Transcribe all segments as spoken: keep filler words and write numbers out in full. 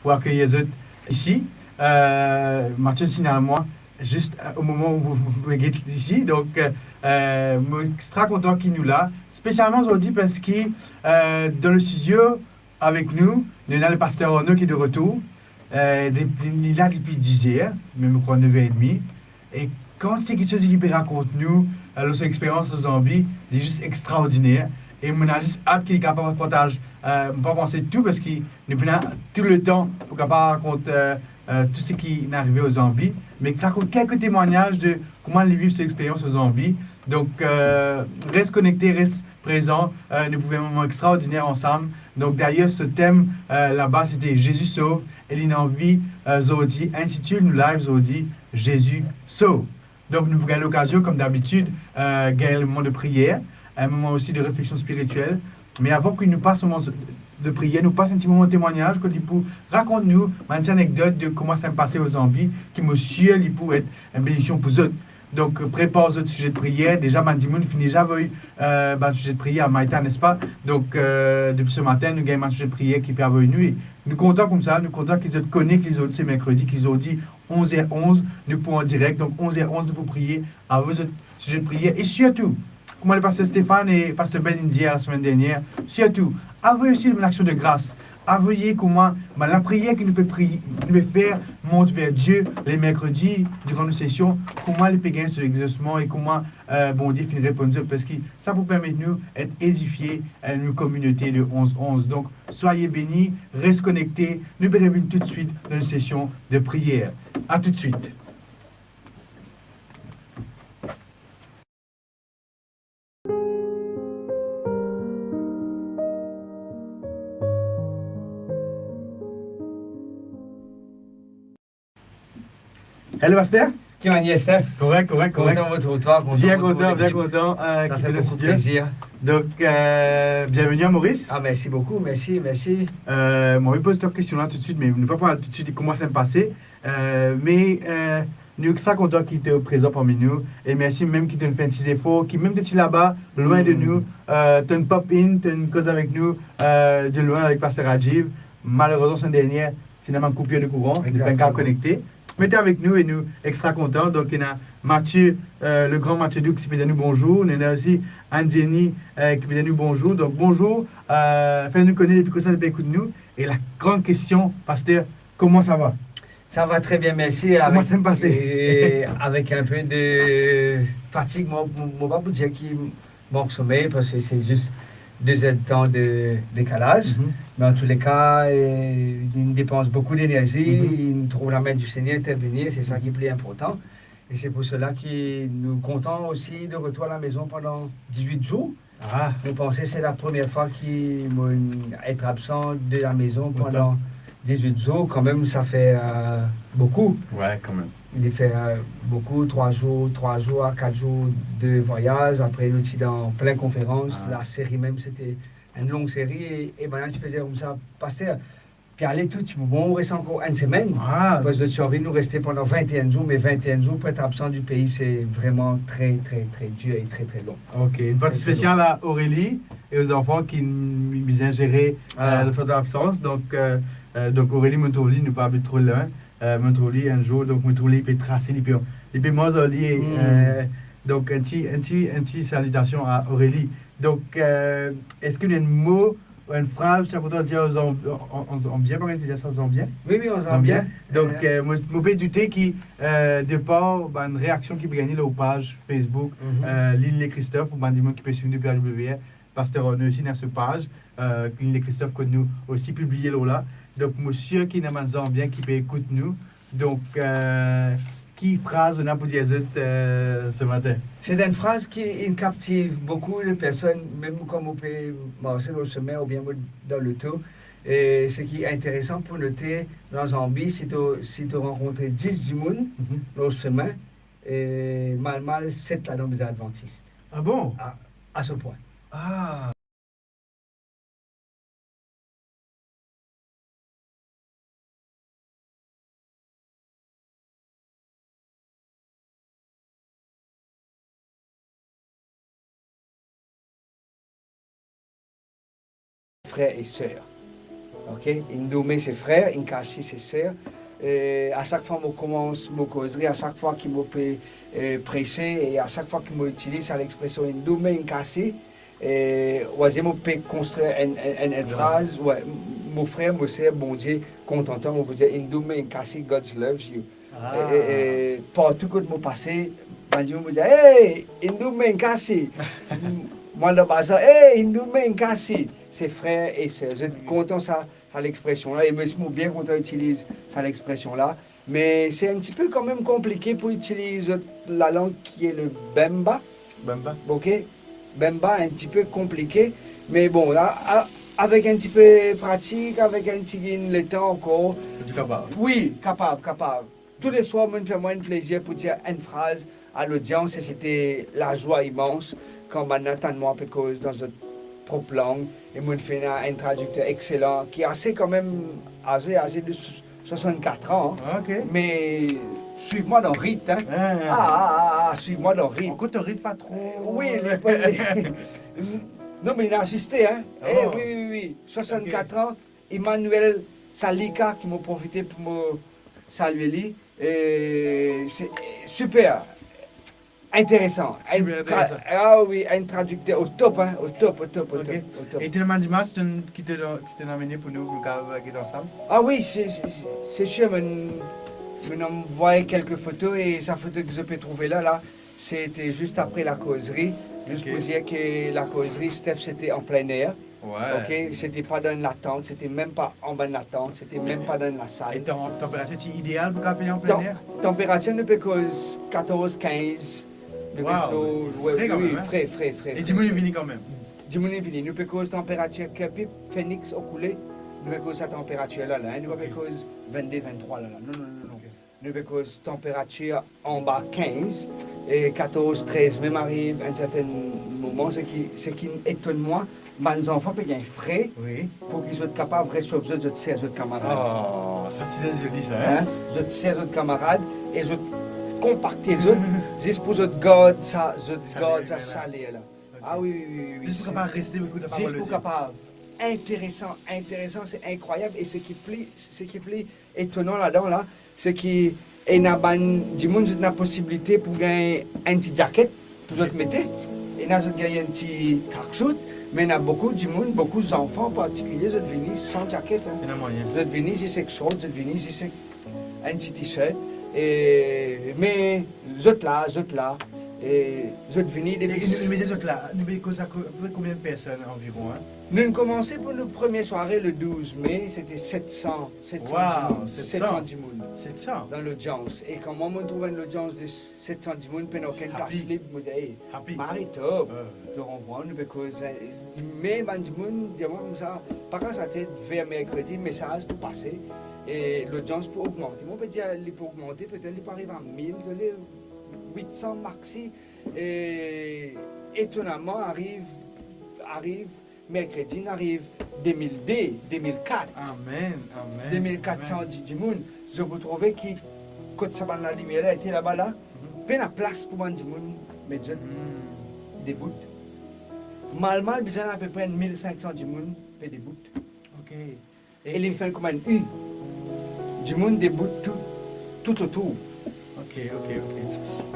pou akeyir zot isi. Eh, Mathieu signal mwa zis, eh, o moman ou, ou, ou get isi. Donk, eh, eh, mo extra kontan ki nou la. Spesialman zordi parski, eh, dan le studio avek nou, nou ena le paster Arnaud ki de retour. Eh, depi, li la depi diz er, me mo krwar nef er edmi. E kantite kiksoz li pe rakont nou, eh, lor so experyans o Zanbi, li zis extraordiner. E mo ena zis at ki li kapav partaz, eh, mo pa panse tou, parski nou pena tou letan pou kapav rakont, eh, eh, tou seki inn arive o Zanbi, me rakont kelke temwagnaz de kouma li viv so experyans o Zanbi. Donk, eh, res konekte, res prezan, eh, nou pou viv enn moman extraordiner ansam. Donk, dayer, so tem, eh, laba, sete Jésus sauve, e li ena anvi, eh, zordi, intitil nou live zordi, Jésus sauve. Donk, nou pou gagn lokazion, kom dabitid, eh, gagn enn moman de priyer, enn moman osi de refleksion spiritiel. Me avan ki nou pas moman de priyer, nou pas enn ti moman temwagnaz, kot li pou rakont nou bann ti anekdot de kouma sa inn pase o Zanbi, ki mo sir li pou et enn benediksion pou zot. Donk, prepar zot size de priyer. Deza, bann dimoun finn deza avoy, eh, bann size de priyer a Maïta, nespa? Donk, eh, depi se matin, nou gagn bann size de priyer ki pe avoy nou. E nou kontan koumsa, nou kontan ki zot kone ki zordi se merkredi, ki zordi onz er onz, nou pou an direk. Donk, onz er onz, nou pou priye, avoy zot size de priyer. E sirtou, kouma le paster Stéphane e paster Ben inn dir lasemenn dernier, sirtou, avoy osi bann aksion de gras. Avoy kouma bann lapriyer ki nou pe priye, nou pe fer mont ver Die le merkredi, diran nou sesion, kouma li pe gagn so exosman e kouma, eh, Bondie finn reponn zot, parski sa pou permet nou et edifie, eh, nou kominote de onz onz. Donk, soyez bénis, res konekte, nou pe revinn toutswit dan nou sesion de priyer. A toutswit. Hello, paster. Ki manier, Steph? Korek, korek, korek. Kontan retrouv twa, kontan retrouv lekip. Bien kontan, bien kontan, eh, ki to dan studio. Sa fer boukou plezir. Donk, eh, bienveni a Moris. Ah, mersi boukou, mersi, mersi. Eh, mo anvi poz twa kestion la toutswit, me nou pa pou al toutswit kouma sa inn pase. Eh, me, eh, nou extra kontan ki to prezan parmi nou. E mersi mem ki to'nn fer enn ti zefor, ki mem to ti laba, lwin de nou, eh, to'nn pop in, to'nn koz avek nou, eh, de lwin avek paster Rajiv. Malerezman, semenn dernier, ti ena bann koupir de kouran, nou pa'nn kapav konekte. Egzakteman. Me to avek nou e nou extra kontan. Donk, ena Mathieu, eh, le gran Mathieu Doux ki pe dir nou bonzour. Nou ena osi Anne Jenny, eh, ki pe dir nou bonzour. Donk, bonzour, eh, fer nou kone depi kote to pe ekout nou. E la gran kestion, paster, kouma sa va? Sa va tre bien, mersi. Kouma sa inn pase? Avek, eh, avek enn pe de fatig, mo, mo, mo pa pou dir ki mank somey, parski se zis de zer de tan de dekalaz. Mhm. Me an tou le ka, eh, nou depans boukou denerzi, mhm, nou trouv lame di Segner intervenir, se sa ki pli inportan. E se pou sela ki nou kontan osi de retour a la maison pandan diz-wit zour. Ah. Nou panse se la premie fwa ki mo et absan de la maison pandan diz-wit zour, kanmem, sa fer, eh, boukou. Wi, kanmem. Li fer, eh, boukou, trwa zour, trwa zour a kat zour de vwayaz. Apre, nou ti dan plin konferans. Ah. La seri mem, sete enn long seri. E, e bann ti pe dir koumsa, paster, pe ale tou, ti pou bon, res ankor enn semenn. Ah. Parski zot ti anvi nou reste pandan vinte et un zour, me vinte et un zour pou et absan di pei, se vreman tre, tre, tre dir e tre, tre long. Ok, enn parti spesial a Aurélie e o zanfan ki bizin zere, eh, zot absans. Donk, eh, eh, donk Aurélie, mo trouv li, nou pa abit tro lwin. Eh, mo trouv li enn zour, donk mo trouv li, li pe trase, li pe, li pe manz ar li, eh, donk enn ti, enn ti, enn ti salitasion a Aurélie. Donk, eh, eski nou ena enn mo, enn fraz, ti a kontan dir an zan-, an, an, an zanbien, parski ti dir sa an zanbien? Wi, wi, an zanbien. Donk, eh, mo, mo pe doute ki, eh, depar bann reaksion ki pe gagne lor paz Facebook, eh, Lil Le Christophe, ou bann dimoun ki pe swiv nou depi A W R, paster Arnaud osi ena so paz, eh, Lil Le Christophe, kot nou osi pibliye lor la. Donk, mo sir ki ena bann zanbien ki pe ekout nou, Donk, eh, ki fraz ou ena pou dir zot, eh, se matin? Se enn fraz ki inn kaptiv boukou de personn, mem kan mo pe marse lor sime oubien mo dan loto. E seki interesan pou note, dan Zanbi, si to, si to rankontre dis dimoun lor sime, e mal mal set ladan bizin advantis. Ah bon? A, a se pwin. Ah. Frer e ser, Ok, Indoume se frer, Inkasi se ser. E a sak fwa mo koumans mo kozri, a sak fwa ki mo pe, e, prese, e a sak fwa ki mo itiliz sa lexpresion Indoume, Inkasi, e, oule mo pe konstrir enn, enn, enn, enn fraz, wi, mo frer, mo ser, Bondie kontan twa, mo pou dir, Indoume, Inkasi, God loves you. E, e, e, partou kot mo pase, bann dimoun mo dir, "Hey, Indoume, Inkasi." Mwa dan bazar, "Hey, Indoume, Inkasi." Se frer e ser. Zot kontan sa, sa lexpresion la, e mo osi mo bien kontan itiliz sa lexpresion la. Me se enn tipe kanmem konplike pou itiliz zot lalang ki e le Bemba. Bemba. Ok? Bemba, enn tipe konplike. Me bon, la, a-, avek enn tipe pratik, avek enn tigit letan ankor. Ou kapav? Wi, kapav, kapav. Tou le swar, mo'nn fer mwa enn plezir pou dir enn fraz a lodians, e sete lazwa imans kan bannla tann mwa pe koz dan zot prop lang, e mo'nn fer ena enn tradikter exselan, ki ase kanmem aze, aze de swasann-kat an. Ok. Me swiv mwa dan rit, hein. Ah, ah, ah, ah, swiv mwa dan rit. Ankor to rit pa tro. Wi, li pa, non, me li aziste, hein. Ah bon? Eh, wi, wi, wi, wi. Swasann-kat an, Emmanuel Salika, ki mo profite pou mo salie li. E se, e, siper interesan. Siper interesan. Enn tra-, ah wi, enn tradikter au top, hein, au top, au top, au top, au top. E to ena bann imaz ki to, ki to amenn pou nou, nou kapav get ansam? Ah wi, se, se, se, se sir, mo'nn, mo'nn anvway kelke foto, e sa foto ki zot pe trouve la, la, sete zis apre lakozri, zis pou dir ke lakozri, Steph, sete an plein air. Wi. Ok, sete pa dan enn latant, sete mem pa anba enn latant, sete mem pa dan enn lasal. E tan-, tanperatir ti ideal pou kapav fer an plein air? Tan-, tanperatir, nou pe koz katorz, kinz. Wow, wi, fre kanmem, hein? Fre, fre, fre, fre. E dimoun inn vini kanmem? Dimoun inn vini. Nou pe koz tanperatir Kirpip, Phoenix, Okoulé, nou pe koz sa tanperatir la, la, hein. Nou pa pe koz vennde, venntrwa la, la. Non, non, non, non. Ok. Nou pe koz tanperatir anba kinz, e katorz, trez mem ariv enn sertenn moman. Seki, seki etonn mwa, bann zanfan pe gagn fre, wi, pou ki zot kapav resof zot, zot ser, zot kamarad. Oh, sa ti zoli sa, hein? Hein? Zot ser, zot kamarad, e zot konpakte zot, zis pou zot gard sa, zot gard sa saler la. Ok. Ah wi, wi, wi, wi, wi. Zis pou kapav reste, ekout laparol de Die. Zis pou kapav. Interesan, interesan, se inkrwayab, e seki pli, seki pli etonan ladan la, seki ena bann dimoun, zot ena posibilite pou gagn enn ti djaket pou zot mete. Ena zot gagn enn ti tracksuit, me ena boukou dimoun, boukou zanfan an partikilie, zot vini san djaket, hein. Ena mwayin. Zot vini zis ek short, zot vini zis ek enn ti t-shirt, e, me zot la, zot la, e zot vini depi... E, e nou, me zot la, nou pe koz ape pre konbien personn anviron, hein? Nou'nn koumanse pou nou premie sware le douz me, sete set san, set san dimoun. Wow, set san. Set san dimoun. Set san. Dan lodians. E kan mwa mo'nn trouv enn lodians de set san dimoun, pena okenn plas lib, mo dir, "Ey, happy. Mari top." Wi. To konpran, nou pe koz, e, me bann dimoun dir mwa koumsa, pa kas latet, ver merkredi, mesaz pou pase, e lodians pou ogmante. Mo pe dir li pou ogmante, petet li pou ariv a mil, petet wit san maxi. E etonaman, ariv, ariv merkredi, inn ariv de mil de, de mil kat. Amen, amen, de mil kat san amen. Di-, dimoun. Zot pou trouve ki kot sa bann lalimier la ete laba la, mhm, pena plas pou bann dimoun met zot, hmm, debout. Mal, mal, bizin apepre enn mil sink san dimoun pe debout. Ok. E li finn kouma enn U. Dimoun debout tou, toutotour. Ok, ok, ok.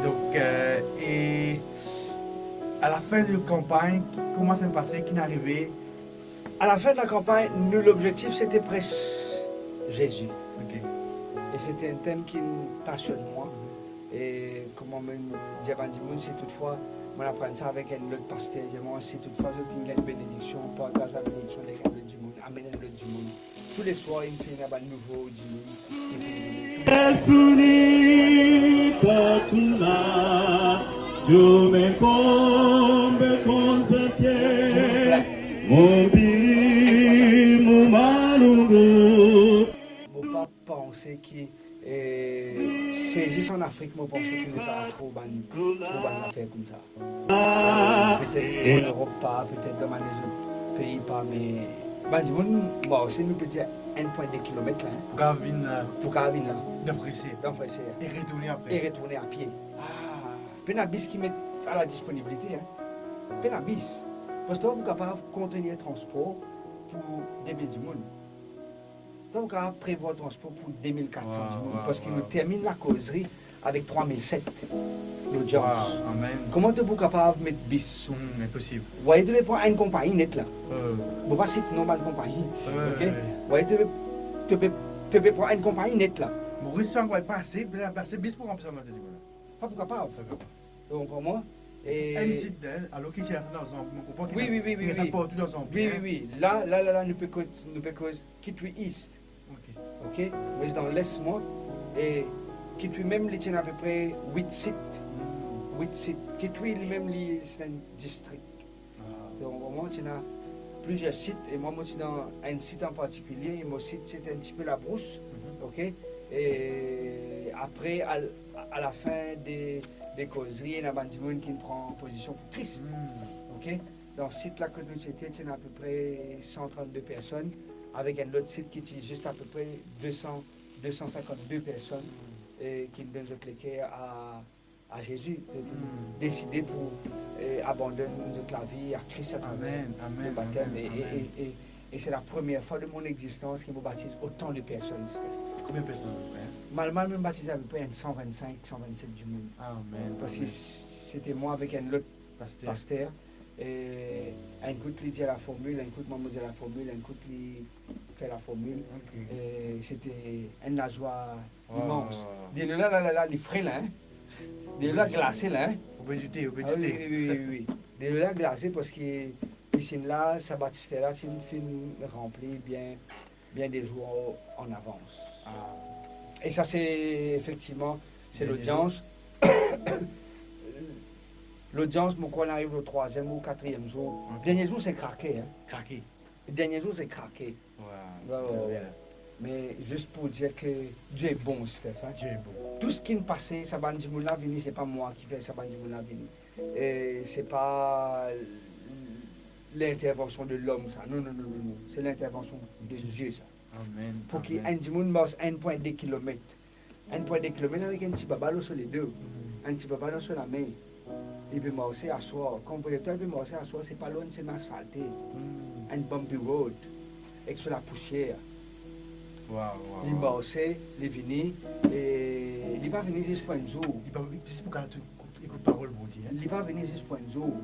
Donk, euh, e a lafin de kanpagn, ki, kouma sa pase, ki inn arive? A lafin de lakanpagn, nou lobzektif sete pres Zezi. Ok. E sete enn tem ki pasionn mwa. E kouma mo'nn dir bann dimoun, si toutfwa mo'nn aprann sa avek enn lot paster, dir mwa, si toutfwa zot inn gagn benediksion, partaz sa benediksion avek enn lot dimoun, amenn enn lot dimoun. Tou le swar, inn fer ena bann nouvo dimoun ki finn vini. Tou le swar. Mon pli, mon malongo. Mo pa panse ki, eh, se zis an Afrik, mo panse ki nou pa tro bann, tro bann zafer koumsa. Petet an Erop pa, petet dan bann lezot pei pa, me bann dimoun, bon, si nou pe dir enn pwin de kilomet la, hein. Pou kapav vinn la. Pou kapav vinn la. Dan freser. Dan freser. E retourne apie. E retourne apie. Ah, pena bis ki met a la disponibilite, hein. Pena bis. Parski pou kapav kontenir transpor pou de mil dimoun. To kapav prevwar transpor pou de mil kat san dimoun, parski nou terminn lakozri avek trwa mil set lodians. Wow, amen. Kouma to pou kapav met bis? Hmm, inposib. Ou pe pran enn konpagni net la. Mo pa sit non bann konpagni, ok? Ou pe, to pe, to pe pran enn konpagni net la. Mo res sa, mo pase, pase bis pou ranpli sa dimoun la. Pa pou kapav. Pa pou kapav. Ou konpran mwa? E enn sit, alor ki ti la dan Zanbi, mo konpran ki wi, wi, wi, wi, sa wi. Partou dan Zanbi, wi, wi, wi. La, la, la, la, nou pe koz, nou pe koz Kitwe East. Ok. Ok? Mo dan Les mwa. E Kitwe mem, li ti ena apepre wit sit. Hmm. Wit sit. Kitwe, li mem, li, se enn distrik. Ah. Donk, mwa, ti ena plizier sit, e mwa, mo ti dan enn sit an partikilie, e mo sit, se ti enn tipe labrous, mhm, ok? E apre, al-, a la fin de, de kozri, ena bann dimoun ki pran pozision pou Kris, hmm, ok? Dan sit la kot nou ti ete, ti ena apepre san trannde personn, avek enn lot sit ki ti zis apepre de san, de san sinkannde personn, hmm, e ki donn zot leker a a Zezi, zot, hmm, deside pou, eh, abandonn zot lavi a Kris atraver, amen, amen, le batem. Amen, e, e, amen. E, e, e se la premie fwa de mon egzistans ki mo batiz otan de personn, Steph. Konbien personn apepre? Malmal, mo batiz apepre enn san vennsink, san vennset dimoun. Amen, amen. Parski s-, sete mwa avek enn lot paster. Paster. E enn kout li dir laformil, enn kout mwa mo dir laformil, enn kout li fer laformil. Ok. E sete enn lazwa Wow, imans. Wow, wow. Delo la, la, la, la, li fre la, hein. Delo la glase la, hein. Ou pe doute, ou pe doute. Ah wi, wi, wi, wi, wi. Delo la glase parski pisin la, sa batister la, ti finn ranpli bien, bien de zour an avans. Ah. E sa, se efektivman, se lodians. Lodians, mo krwar, ariv le trwaziem ou katriem zour. Ok. Dernie zour, se krake, hein. Krake. Dernie zour, se krake. Wow. Wi, wi, wi. Bien. Me zis pou dir ke Die bon, Steph, hein. Die bon. Tou seki pase, sa bann dimoun la vini, se pa mwa ki fer sa bann dimoun la vini. E se pa lintervansion de lom, sa. Non, non, non, non, non. Se lintervansion de Die. Die, sa. Amen, amen. Pou ki enn dimoun mars enn pwin de kilomet, enn pwin de kilomet avek enn ti baba lor so ledo, mm, enn ti baba dan so lame. Li pe marse aswar. Kan mo pe dir twa, li pe marse aswar, se pa lor enn semin asfalte. Mm. Enn bumpy road, ek so lapousier. Wow, wow, wow. Li marse, li vini, e li pa vini zis pou enn zour. Li pa, zis pou kapav ekout parol Bondie, hein. Li pa vini zis pou enn zour.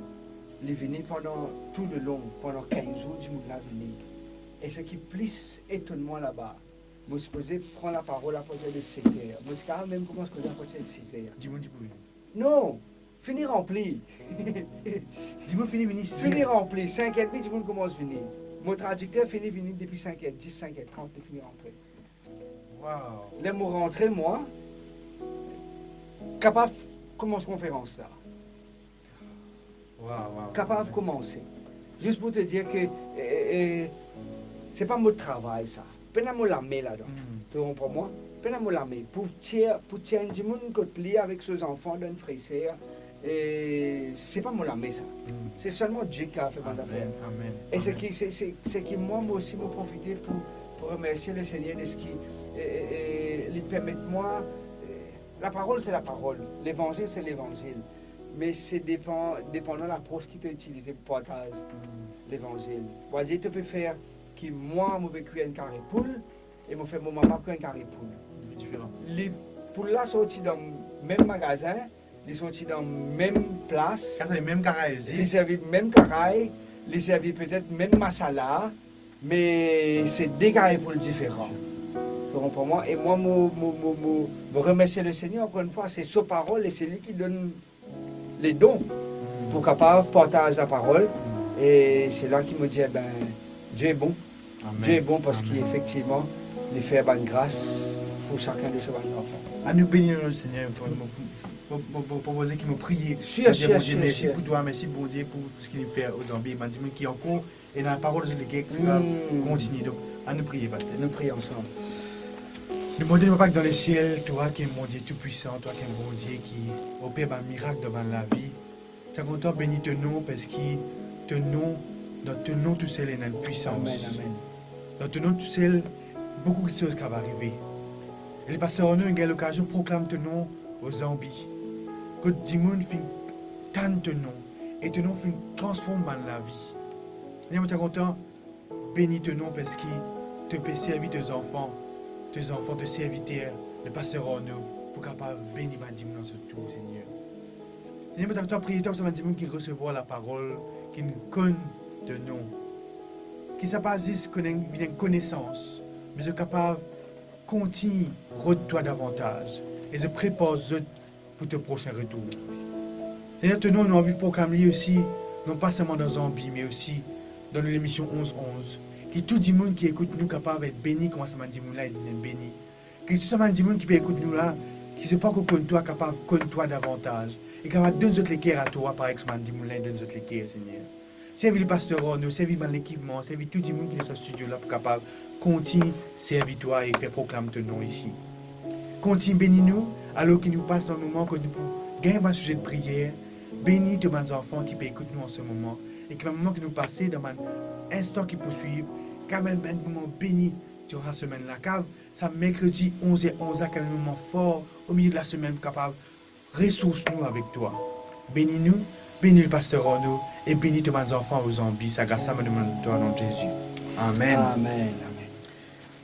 Li vini pandan tou le long, pandan kinz zour, dimoun la vini. E seki plis etonn mwa laba, mo sipoze pran laparol apartir de set er. Mo ti kapav mem koumans koze apartir de sis er. Dimoun ti pou vini. Non, fini ranpli. Dimoun fini vini sis er. Fini ranpli, sink er edmi, dimoun koumans vini. Mo tradikter fini vini depi sink er dis, sink er trant, li fini rantre. Wow. Ler mo rantre, mwa, kapav koumans konferans la. Wow, wow. Kapav koumanse. Zis pou te dir ke, e, e, e, se pa mo travay sa. Pena mo lame ladan. Mm. To konpran mwa? Pena mo lame. Pou tir, pou tir enn dimoun kot li avek so zanfan dan enn freser, e, se pa mo lame sa. Mm. Se selman Die ki kapav fer bann zafer. Amen, amen, amen. E seki, se, se, seki mwa, mwa osi, mo profite pou, pou remersie Lesegner deski, e, e, e, li permet mwa, e, laparol se laparol, levanzil se levanzil. Me se depan, depandan lapros ki to itilize pou partaz levanzil. Mo dir to pe fer ki mwa, mo pe kwi enn kare poul, e mo fer mo mama kwi enn kare poul. Diferan. Li, poul la sorti dan mem magazin, li sorti dan mem plas. Sa se mem karay osi. Li servi mem karay, li servi petet mem masala, me se de kare poul diferan. To konpran mwa? E mwa, mo, mo, mo, mo, mo remersie Lesegner, ankor enn fwa, se so parol e se li ki donn ledon pou kapav partaz laparol. E se la ki mo dir, ben, Die est bon. Amen. Die est bon parski, amen, efektivman, li fer bann gras pou sakenn de so bann zanfan. Anou beni non Lesegner. Mo, mo, mo, mo propoze ki mo priye. Sir, sir, sir, sir. Mo dir Bondie mersi pou twa, mersi Bondie pou seki li fer o Zanbi. Bann dimoun ki ankor ena laparol dan zot leker, ki ti kapav kontigne. Donk, anou priye, paster. Nou priye ansam. Nou Bondie, nou Papa ki dan lesiel, twa ki enn Bondie toupwisan, twa ki enn Bondie ki oper bann mirak dan bann lavi. Ti a kontan beni to nom, parski to nom, dan to nom tousel ena enn pwisans. Amen, amen. Dan to nom tousel, boukou kiksoz kapav arive. E lepaster Arnaud inn gagn lokazion proklam to nom o Zanbi, kot dimoun finn tann to nom, e to nom finn transform bann lavi. Mo ti a kontan beni to nom, parski to pe servi to zanfan, to zanfan, to serviter, lepaster Arnaud, pou kapav beni bann dimoun dan zot tour, Segner. Segner, mo tann twa priye, twa sa bann dimoun ki resevwar laparol, ki konn to nom. Ki sa pa zis konn enn, vinn enn konesans, me zot kapav kontign rod twa davantaz, e zot prepar zot pou to prosin retour. Segner, to nom nou anvi proklam li osi, non pa selman dan Zanbi, me osi dan nou lemision onz onz. Ki tou dimoun ki ekout nou kapav et beni kouma sa bann dimoun la inn beni. Ki tou sa bann dimoun ki pe ekout nou la, ki zot pankor konn twa, kapav konn twa davantaz, e kapav donn zot leker a twa, parey sa bann dimoun la inn donn zot leker, Segner. Servi lepaster Arnaud, servi bann lekipman, servi tou dimoun ki dan sa studio la pou kapav kontign servi twa e fer proklam to nom isi. Kontign beni nou, alor ki nou pas bann moman kot nou pou gagn bann size de priyer. Beni to bann zanfan ki pe ekout nou an se moman, e ki bann moman ki nou pase dan bann instan ki pou swiv, kapav enn bann moman beni diran sa semenn la, kapav sa merkredi onz er onz la, kapav enn moman for omilie de lasemenn pou kapav resours nou avek twa. Beni nou, beni lepaster Arnaud, e beni to bann zanfan o Zanbi. Sa gras sa mo demann twa o nom de Zezi. Amen. Amen, amen.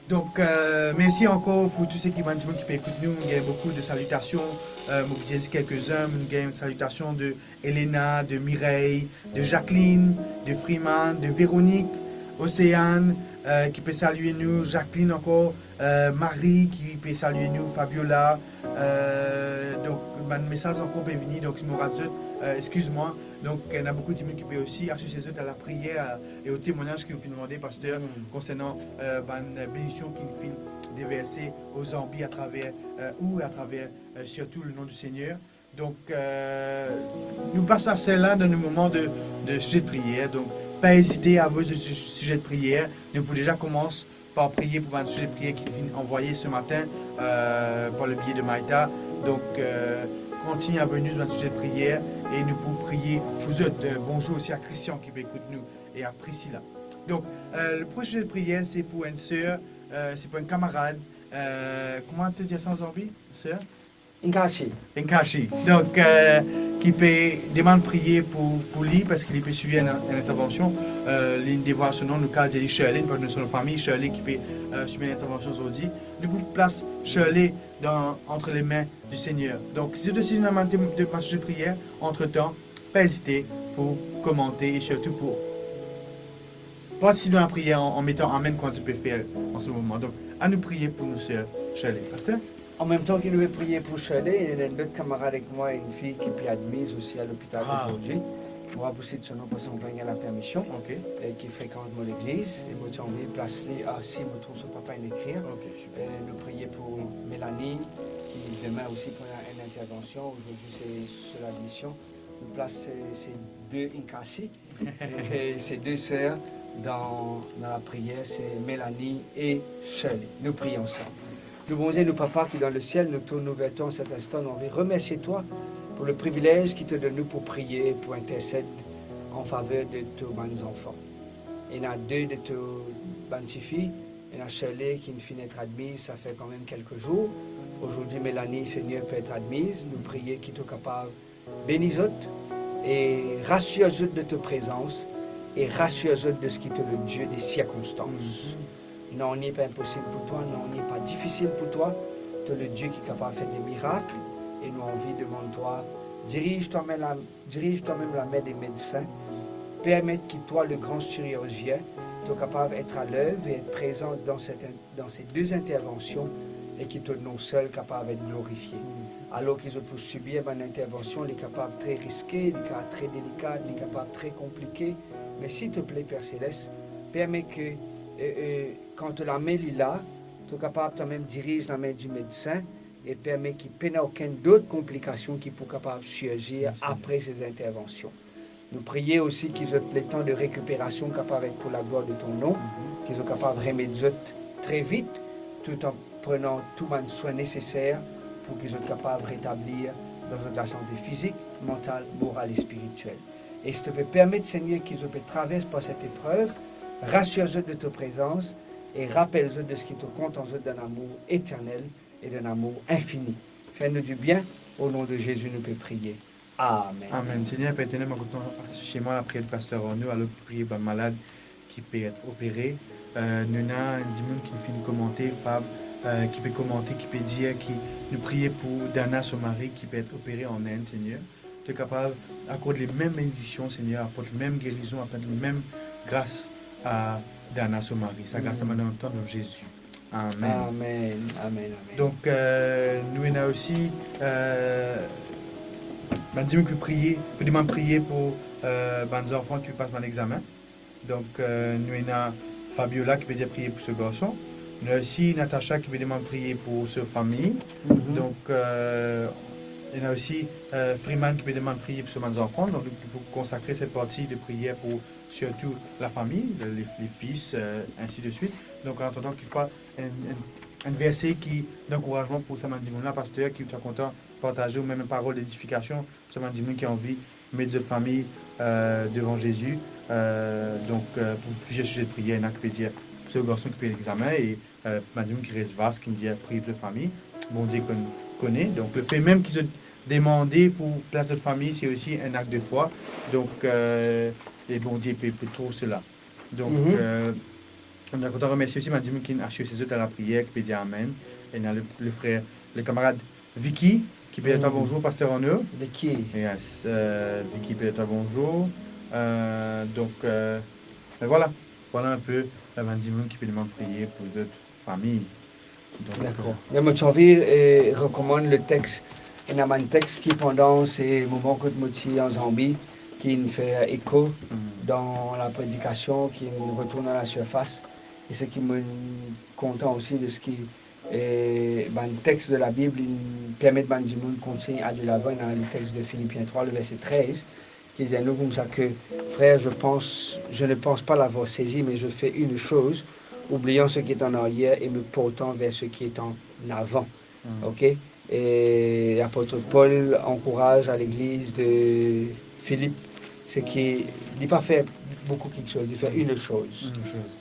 Donk, euh, mersi ankor pou tou seki, bann dimoun ki pe ekout nou. Nou gagn boukou de salitasion. Euh, mo pou dir zis kelke-zin. Nou gagn enn salitasion de Elena, de Mireille, de Jacqueline, de Freeman, de Véronique, Océane, euh, ki pe salie nou, Jacqueline ankor, euh, Marie ki pe salie nou, Fabiola, euh, donk bann mesaz ankor pe vini, donk si mo rat zot, euh, eskiz mwa. Donk, ena boukou dimoun ki pe osi asosie zot a lapriyer, euh, e o temwagnaz ki ou finn demande, paster, konsernan, euh, bann benedision ki finn deverse o Zanbi atraver, euh, ou, atraver, euh, sirtou le nom du Seigneur. Donk, euh, nou pas a sa la dan nou moman de, de size de priyer. Donk, pa ezite, avoy zot si-, size de priyer. Nou pou deza koumans par priye pou bann size de priyer ki finn anvoye se matin, euh, par le biais de Maïta. Donk, euh, kontign avoy nou bann size de priyer e nou pou priye pou zot. Euh, bonzour osi a Christian ki pe ekout nou e a Priscilla. Donk, euh, le premie size de priyer, se pou enn ser, euh, se pou enn kamarad. Euh, kouma to dir sa an Zanbi, ser? Inkashi. Inkashi. Donk, euh, ki pe demann priye pou, pou li, parski li pe sibir enn, enn intervansion. Euh, li devwar so nom, nou kapav dir li Shirley, nou pa donn so nom fami, Shirley ki pe, euh, sibir enn intervansion zordi. Nou pou plas Shirley dan, entre les mains du Seigneur. Donk, si zot osi ena bann tem-, de, bann size de priyer, antretan, pa ezite pou komante e sirtou pou partisip dan lapriyer an, an metan amen kouma zot pe fer an se moman. Donk, anou priye pou nou ser Shirley. Paster? An mem tan ki nou pe priye pou Shirley, ena enn lot kamarad ek mwa, enn fi ki pe admiz osi a lopital zordi. Mo pa pou sit so nom parski mo pa gagn lapermision, e ki frekant mo legliz, e mo ti anvi plas li asi, mo trouv so papa inn ekrir. E nou priye pou Melanie, ki demin osi pou ena enn intervansion, zordi se so ladmision. Nou plas se, se de Inkashi, e se de ser dan, dan lapriyer, se Melanie e Shirley. Nou priye ansam. Nou Bondie, nou Papa ki dan lesiel, nou tourn nou ver twa an set instan, nou anvi remersie twa pou le privilez ki to donn nou pou priye, pou intersed an faver de to bann zanfan. Ena de, de to bann tifi, ena Shirley ki finn et admiz, sa fer kanmem kelke zour. Zordi, Melanie, Segner, pe et admiz. Nou priye ki to kapav beni zot e rasir zot de to prezans e rasir zot de ki to le Die de sirkonstans. Nanye pa inposib pou twa, nanye pa difisil pou twa. To le Die ki kapav fer de mirak, e nou anvi demann twa, diriz twa mem la, diriz twa mem lame de medsin, permet ki twa, le gran sirizien, to kapav et a lev e et prezan dan set dan se de intervansion e ki to nom sel kapav et glorifie. Alor ki zot pou sibir bann intervansion, li kapav tre riske, li kapav tre delika, li kapav tre konplike, me silteple, Per Seles, permet ke, e, e, kan to lame li la, to kapav twa mem diriz lame di medsin e permet ki pena okenn dot konplikasion ki pou kapav sirzir apre se intervansion. Nou priye osi ki zot letan de rekiperasion kapav et pou laglwar de to nom, ki zot kapav remet zot tre vit, tout an prenan tou bann swin neseser pou ki zot kapav retablir dan zot lasante fizik, mantal, moral e spiritiel. E si to pe permet, Segner, ki zot pe travers par set eprev, rasir zot de to prezans e rapel zot de ki to kontan zot dan lamour eternel e dan lamour infini. Fer nou dibien, o nom de Zezi nou pe priye. Amen. Amen. Segner, Per Eternel, mo kontan asosie mwa lapriyer de Paster Arnaud, alor ki priye bann malad ki pe et opere. Eh, nou ena enn dimoun ki finn komante, Fab, eh, ki pe komante, ki pe dir ki nou priye pou Dana, so mari ki pe et opere an Inde, Segner. To kapav akord li mem benediksion, Segner, aport li mem gerizon, aport li mem gras a Dana, so mari. Sa gras la, bann nou tann dan Zezi. Amen. Amen, amen, amen. Donk, eh, nou ena osi, eh, bann dimoun ki priye, pou demann priye pou, eh, bann zanfan ki pas bann examen. Donk, eh, nou ena Fabiola ki pe dir priye pou so garson. Nou ena osi Natacha ki pe demann priye pou so fami. Donk, eh, ena osi, eh, Freeman ki pe demann priye pou so bann zanfan. Donk, nou pou konsakre set parti de priyer pou sirtou lafami, le, le, le fis, eh, ainsi de suite. Donk, an atandan, kikfwa, enn, enn, enn verse ki dankourazman pou sa bann dimoun la, paster, ki ou ti kontan partaze, ou mem enn parol dedifikasion, sa bann dimoun ki anvi met zot fami, eh, devan Zezi. Eh, donk, eh, pou plizier size de priyer, ena ki pe dir, so garson ki pe examen, e, eh, bann dimoun ki res vas, ki dir priye pou zot fami. Bondie konn, kone. Donk, lefe mem ki zot demande pou plas zot fami, se osi enn akt de fwa. Donk, eh, e Bondie pe, pe trouv sela. Donk, eh, nou kontan remersie osi bann dimoun ki asisie zot a lapriyer, ki pe dir amen. Ena le, le frer, le kamarad Vicky, ki pe dir twa bonzour, Paster Arnaud. Vicky. Yes, eh, Vicky pe dir twa bonzour. Eh, donk, eh, me vwala, vwala enn pe, eh, bann dimoun ki pe demann priye pou zot fami. Donk, dakor. Me mo ti anvi, eh, rekomann le text, ena bann text ki pandan se moman kot mo ti an Zanbi, ki'nn fer eko dan lapredikasion, ki'nn retourn a la sirfas. E seki mo kontan osi de seki, eh, bann text de la Bib, inn permet bann dimoun kontign al de lavan, ena le text de Philippiens trois, le verset treize, ki dir nou koumsa ke, Frères, je pense, je ne pense pas l'avoir saisi, mais je fais une chose, oubliant ce qui est en arrière et me portant vers ce qui est en avant. Ok? E lapot Pol ankouraz a legliz de Filip, seki li pa fer boukou kiksoz, li fer une chose.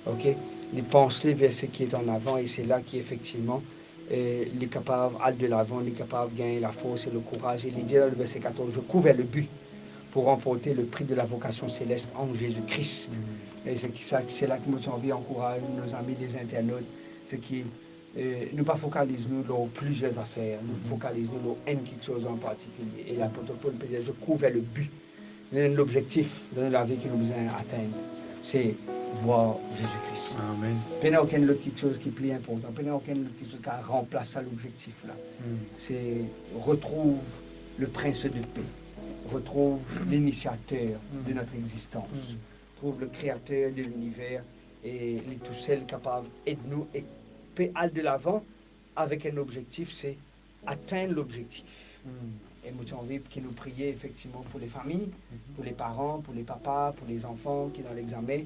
Ok? Li pans li ver seki et an avan, e se la ki efektivman, eh, li kapav al de lavan, li kapav gagn lafors e lekouraz. E li dir dan le verse quatorze, « Je cours vers le but pour remporter le prix de la vocation céleste en Jésus-Christ. » E se ki sa, se la ki mo ti anvi ankouraz nou zami lezinternot, seki, eh, nou pa fokaliz nou lor plizier zafer, nou fokaliz nou lor enn kiksoz an partikilie. E lapot Pol pe dir, « Je cours vers le but. » Nou ena enn lobzektif dan nou lavi ki nou bizin atenn, se vwar Zezi Kri. Amen. Pena okenn lot kiksoz ki pli inportan, pena okenn lot kiksoz ki kapav ranplas sa lobzektif la. Se retrouv le Prince de paix, retrouv l'initiateur de notre existence, trouv le Créateur de l'univers, e li tousel kapav ed nou e pe al de lavan avek enn lobzektif, se atenn lobzektif. E mo ti anvi ki nou priye efektivman pou lefami, pou leparan, pou lepapa, pou lezanfan ki dan lexame.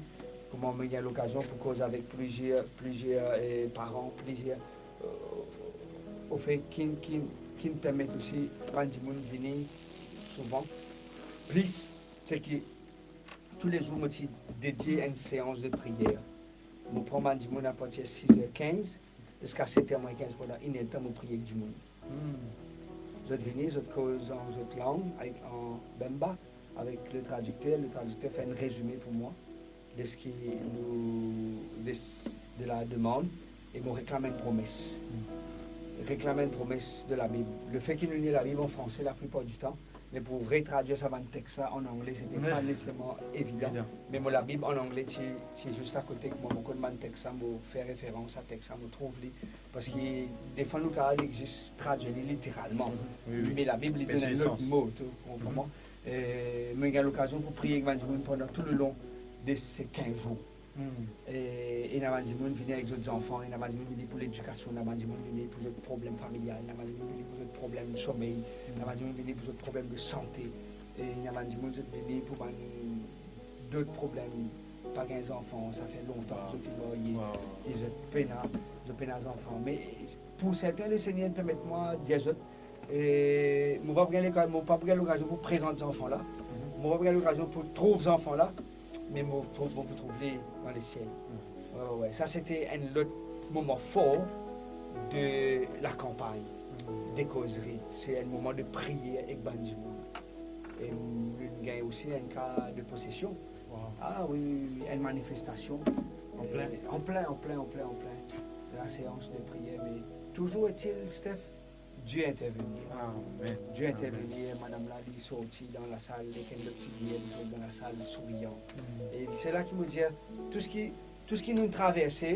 Kouma mo gagn lokazion pou koz avek plizier, plizier, eh, paran, plizier, eh, ofe, ki, ki, ki permet osi bann dimoun vini souvan plis, seki toulezour mo ti dedie enn seans de priyer. Mo pran bann dimoun apartir siz er kinz, ziska set er mwin kinz, pandan enn er-d-tan mo priye ek dimoun. Zot vini, zot koz an zot lang, avek, an Bemba, avek le tradikter. Le tradikter fer enn rezime pou mwa de seki nou, de, de la demann, e mo reklam enn promes. Reklam enn promes de Labib. Lefe ki nou ena Labib an franse laplipar ditan, me pou retradwir sa bann text la an angle, sete pa neseserman evidan. Me mo Labib an angle ti, ti zis akote ek mwa, mo konn bann text la, mo fer referans a text la, mo trouv li. Parski defwa nou kapav zis tradwir li literalman. Me Labib, li donn enn lot mo, to konpran? E mo gagn lokazion pou priye ek bann dimoun pandan tou lelong de se kinz zour. E ena bann dimoun vini avek zot zanfan, ena bann dimoun vini pou ledikasion, ena bann dimoun vini pou zot problem familial, ena bann dimoun vini pou zot problem somey, ena bann dimoun vini pou zot problem de sante, e ena bann dimoun zot vini pou bann dot problem, pa gagn zanfan, sa fer lontan ki zot ti marye, ki zot pena, zot pena zanfan. Me pou serten, Lesegner permet mwa dir zot, e mo pa pou gagn loka-, mo pa pou gagn lokazion pou prezant zanfan la. Mo pa pou gagn lokazion pou trouv zanfan la, me mo pou, mo pou trouv li dan lesiel. Wi, wi, wi. Sa sete enn lot moman for de lakanpagn de kozri. Se enn moman de priyer ek bann dimoun. E nou gagn osi enn ka de posesion. Ah wi, wi, wi, enn manifestasion. Plin. An plin, an plin, an plin, an plin. La séance de prière, mais toujours est-il, Steph, Dieu intervenir. Amen. Dieu intervenir, madam la, li sorti dan lasal, li ena lot figir, li sorti dan lasal sourian. E se la ki mo dir, tou seki, tou seki nou traverse,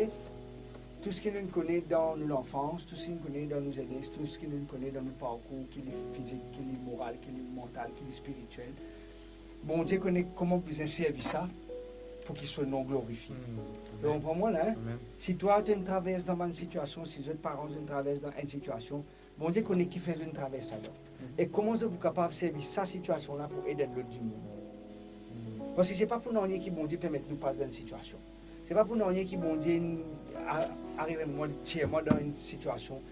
tou seki nou kone dan nou lanfans, tou seki nou kone dan nou zenes, tou seki nou kone dan nou parkour, ki li fizik, ki li moral, ki li mantal, ki li spiritiel, Bondie kone kouma bizin servi sa pou ki so nom glorifie. To konpran mwa la, en? Si twa to inn travers dan bann sitiasion, si zot paran zot inn travers dan enn sitiasion, Bondie kone kifer zot inn travers ladan. E kouma zot pou kapav servi sa sitiasion la pou ed enn lot dimoun. Parski se pa pou nanye ki Bondie permet nou pas dan enn sitiasion. Se pa pou nanye ki Bondie inn a-, arive mwa, tir mwa dan enn sitiasion,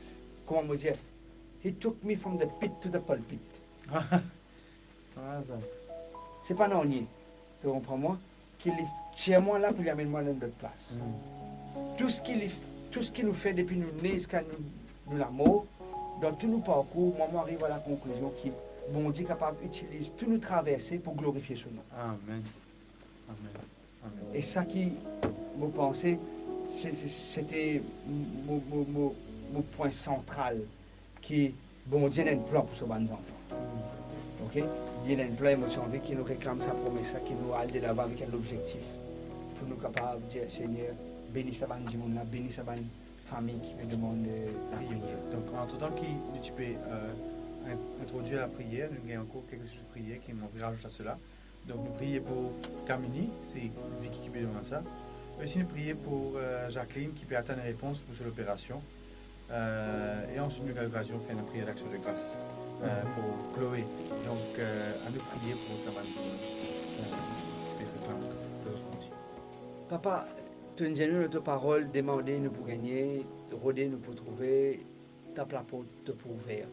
kouma mo dir, he took me from the pit to the pulpit. Ah, sa. Se pa nanye, to konpran mwa, ki li tir mwa la pou li amenn mwa dan enn lot plas. Tou seki li, tou seki nou fer depi nou ne ziska nou, nou lamor, dan tou nou parkour, mwa, mo ariv a lakonklizion ki Bondie kapav itiliz tou nou traverse pou glorifie so nom. Amen. Amen. Amen. E sa ki mo panse, se, se, sete mo, mo, mo, mo pwin santral, ki Bondie ena enn plan pou so bann zanfan. Ok? Li ena enn plan, e mo ti anvi ki nou reklam sa promes la, ki nou al delavan avek enn lobzektif. Pou nou kapav dir, Segner, beni sa bann dimoun la, beni sa bann fami ki pe demann, euh, lapriyer. Donk, antretan ki nou ti pe, euh, in-, introdwir lapriyer, nou gagn ankor kelke soz priyer ki mo anvi razout a sela. Donk, nou priye pou Kamini, se Vicky ki pe demann sa. Osi, nou priye pou, euh, Jacqueline ki pe atann repons pou so loperasion. Euh, e answit, nou gagn lokazion fer enn priyer daksion de gras, euh, pou Chloé. Donk, euh, anou priye pou sa bann, euh, pe fer plan, pou zot Bondie. Papa, to'nn dir nou dan to parol, demande, nou pou gagne, rode, nou pou trouve, tap laport, to pou ouver.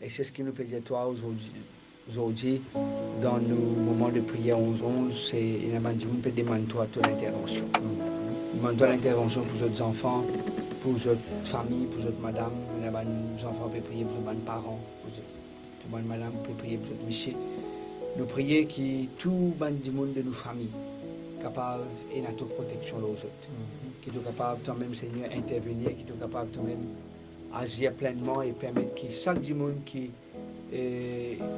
E se seki nou pe dir twa ozordi, ozordi, dan nou moman de priyer onz onz, se, ena bann dimoun pe demann twa to lintervansion. Demann twa lintervansion pou zot zanfan, pou zot fami, pou zot madam. Ena bann zanfan pe priye pou zot bann paran, pou zot, pou bann madam pe priye pou zot misie. Nou priye ki tou bann dimoun de nou fami kapav ena to proteksion lor zot. Ki to kapav twa mem, Segner, intervenir, ki to kapav twa mem azir plennman e permet ki sak dimoun ki, e,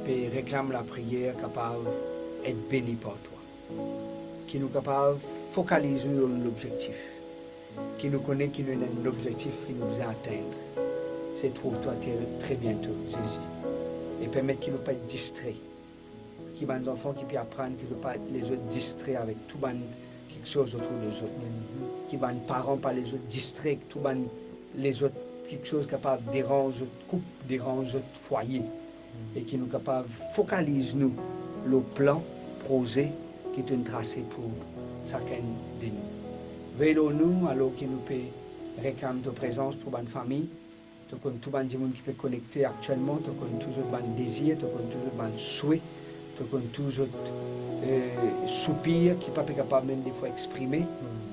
pe reklam lapriyer kapav et beni par twa. Ki nou kapav fokaliz nou lor lobzektif. Ki nou kone ki nou ena enn lobzektif ki nou bizin atenn. Se trouv twa tre, tre biento, Zezi. E permet ki nou pa et distre. Ki bann zanfan ki pe aprann, ki zot pa les zot distre avek tou bann kiksoz otour de zot. Ki bann paran pa les zot distre ek tou bann les zot kiksoz kapav deranz zot koup, deranz zot fwaye. E ki nou kapav fokaliz nou lor plan, proze ki to'nn trase pou sakenn de nou. Vey lor nou, alor ki nou pe reklam to prezans pou bann fami, to konn tou bann dimoun ki pe konekte aktielman, to konn tou zot bann dezir, to konn tou zot bann swe, to konn tou zot, eh, soupir ki pa pe kapav mem defwa exprime.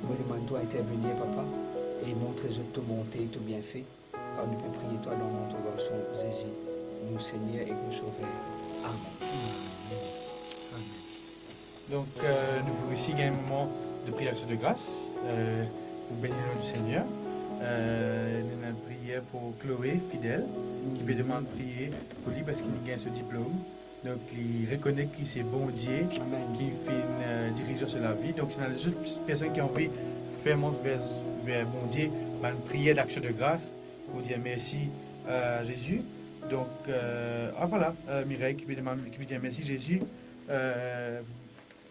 Mo demann twa intervenir, Papa, e montre zot to bonte, to bienfe, kar nou pe priye twa dan nom to Garson Zezi, nou Segner ek nou Sover. Amen. Amen. Donk, euh, nou pou osi gagn enn moman de priyer aksion de gras, euh, pou beni nom di Segner. Euh, nou ena enn priyer pou Chloé Fidel, ki pe demann priye pou li parski li gagn so diplom. Donk, li rekonet ki se Bondie ki finn, euh, diriz so lavi. Donk, si ena lezot personn ki anvi fer mont ver, ver Bondie bann priyer daksion de gras, pou dir mersi, euh, Zezi. Donk, euh, ah, vwala, euh, Mireille ki pe demann, ki pe dir mersi Zezi, euh,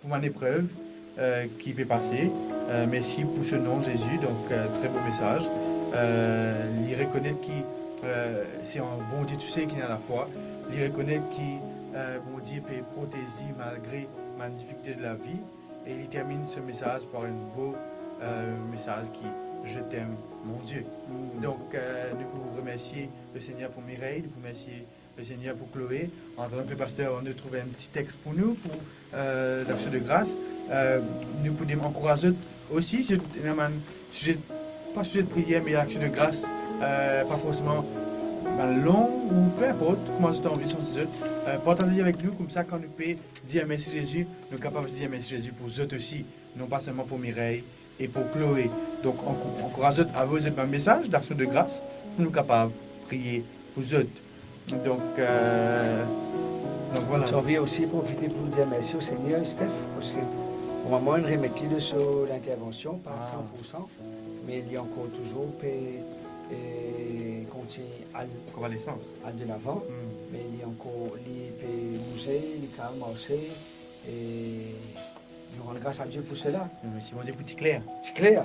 pou bann eprev, euh, ki pe pase. Euh, mersi pou so nom Zezi. Donk, euh, tre bo mesaz. Euh, li rekonet ki, euh, se an Bondie tousel ki ena lafwa. Li rekonet ki, euh, Bondie pe protez li malgre bann difikilte de lavi. E li terminn so mesaz par enn bo, euh, mesaz ki, "Je t'aime, mon Dieu." Donk, euh, nou pou remersie Lesegner pou Mireille, nou pou remersie Lesegner pou Chloé. An atandan ki lepaster Arnaud trouv enn ti text pou nou, pou, euh, laksion de gras, euh, nou pou dem-, ankouraz zot osi, si zot ena bann size, pa size de priyer, me laksion de gras, euh, pa forseman bann long, ou pe inport kouma zot anvi santi zot, euh, partaz li avek nou, koumsa kan nou pe dir mersi Zezi, nou kapav dir mersi Zezi pou zot osi, non pa selman pou Mireille, E pou Chloé. Donk, ankouraz zot, avoy zot bann mesaz d'aksion de gras pou nou kapav priye pou zot. Donk, euh, donk, vwala. Ti anvi osi profite pou dir mersi o Segner, Steph, parski momam inn remet li de so lintervansion, pa san pou san, me li ankor touzour pe, eh, kontign al, konvalesans, al de lavan, me li ankor, li pe bouze, li kapav marse, e nou rann gras a Die pou sela. Mersi Bondie pou ti Kler. Ti Kler.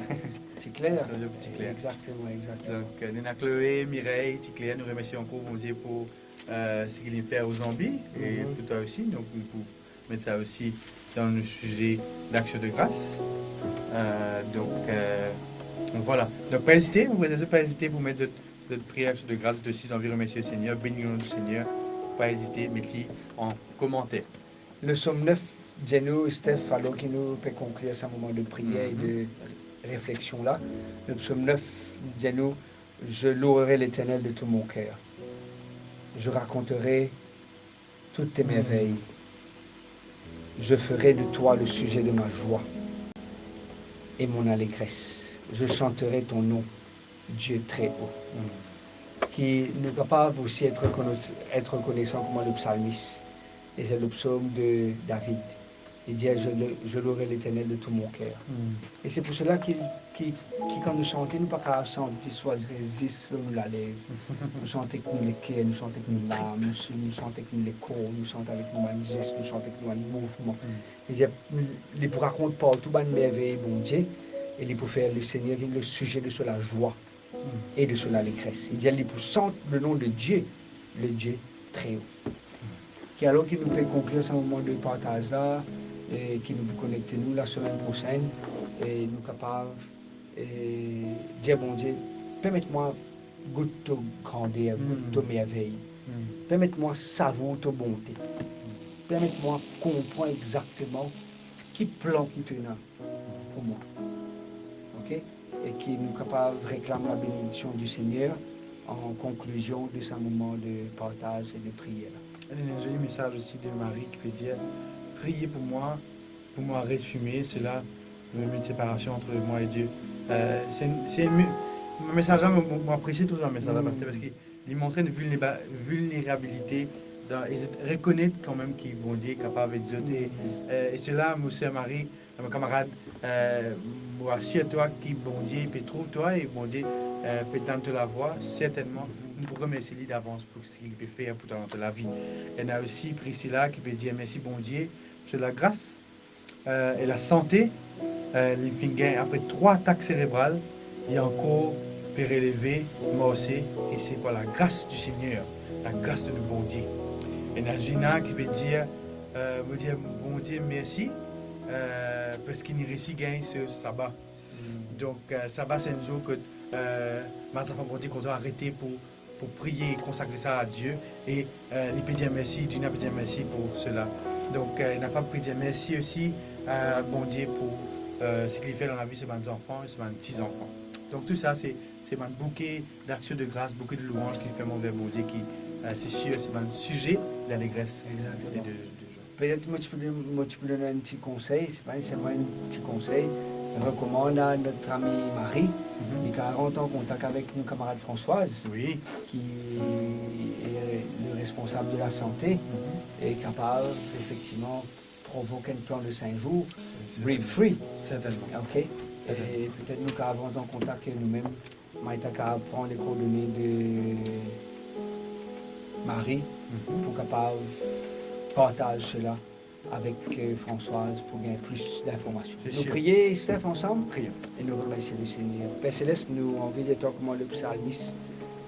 Ti Kler. Mersi Bondie pou ti Kler. Exactement, exactement. Donk, euh, nou ena Chloé, Mireille, ti Kler, nou remersi ankor Bondie pou, euh, seki li fer o Zanbi, e pou twa osi. Donk, nou pou met sa osi dan nou size d'aksion de gras. Euh, donk, euh, donk, vwala. Donk, pa ezite, mo prezan, pa ezite pou met zot, zot priyer, aksion de gras, zot osi, zot anvi remersie Segner, beni le nom du Seigneur, pa ezite, met li an komanter. Le psaume neuf, dir nou, Steph, alor ki nou pe konklir sa moman de priyer e de refleksion la. Le psaume neuf, dir nou, Je louerai l'Éternel de tout mon cœur. Je raconterai toutes tes merveilles. Je ferai de toi le sujet de ma joie et mon allégresse. Je chanterai ton nom, Dieu très haut. Ki nou kapav osi et rekones-, et rekonesan kouma le psalmis, e se le psaume de David. Li dir, je, le, je louerai l'Éternel de tout mon cœur. E se pou sela ki, ki, ki kan nou sante, nou pa kapav sante zis, swa zis lor nou lalev. Nou sante ek nou leker, nou sante ek nou lam, nou, nou sante ek nou lekor, nou sante avek nou bann zes, nou sante ek nou bann mouvman. Li dir, li pou rakont partou bann mervey Bondie, e li pou fer Lesegner vinn le size de so lazwa e de so lalekres. Li dir, li pou sant le nom de Dieu, le Dieu très haut. Ki alor ki nou pe konklir sa moman de partaz la, e ki nou pou konekte nou lasemenn prosenn, e nou kapav, e dir Bondie, permet mwa gout to grander, gout to mervey. Permet mwa savour to bonte. Permet mwa konpran exakteman ki plan ki to ena pou mwa. Ok? E ki nou kapav reklam labenediksion di Segner an konklizion de sa moman de partaz e de priyer la. Ena enn zoli mesaz osi de Marie ki pe dir, priye pou mwa, pou mwa res fime, sela me met separasion ant mwa e Die. Euh, se, se, se mesaz la, mo, mo, mo apresie touzour mesaz la, paster, parski li montre enn vilnerba-, vilnerabilite dan, e zot rekonet kanmem ki Bondie kapav ed zot. E, euh, e sela, mo ser Marie, mo kamarad, euh, mo asir twa ki Bondie pe trouv twa e Bondie, euh, pe tann to lavwa. Sertennman, nou pou remersie li davans pou seki li pe fer pou twa dan to lavi. Ena osi Priscilla ki pe dir, mersi Bondie pou so lagras, euh, e lasante, euh, li finn gagn apre trwa atak serebral, li ankor pe releve, marse, e se par lagras di Segner, lagras de nou Bondie. Ena Gina ki pe dir, euh, mo dir Bondie mersi, euh, parski li resi gagn so saba. Donk, euh, saba se enn zour kot, euh, bann zanfan Bondie kontan arete pou, pou priye, konsakre sa a Die, e, euh, li pe dir mersi, Gina pe dir mersi pou sela. Donk, euh, ena fam pe dir mersi osi a Bondie pou, euh, seki li fer dan lavi so bann zanfan e so bann ti zanfan. Donk, tou sa, se, se bann bouke d'aksion de gras, bouke de louanz ki nou fer mont ver Bondie ki, euh, se sir, se bann size dalegres e de, de jwa. Petet mo ti pou donn, mo ti pou donn enn ti konsey, se pa neseserman enn ti konsey. Rekomand a not ami Marie, li kapav rant an kontak avek nou kamarad Françoise, ki e le responsab de lasante, e kapav efektivman provok enn plan de senk zour, breed free. Sertennman. Ok? E petet nou kapav rant an kontak noumem. Mo ta kapav pran le koordone de Marie pou kapav partaz sela avek, euh, Françoise pou gagn plis dinformasion. Nou priye, Steph, ansam? Priye. E nou remersie le Segner. Per Selest, nou anvi dir twa kouma le psalmis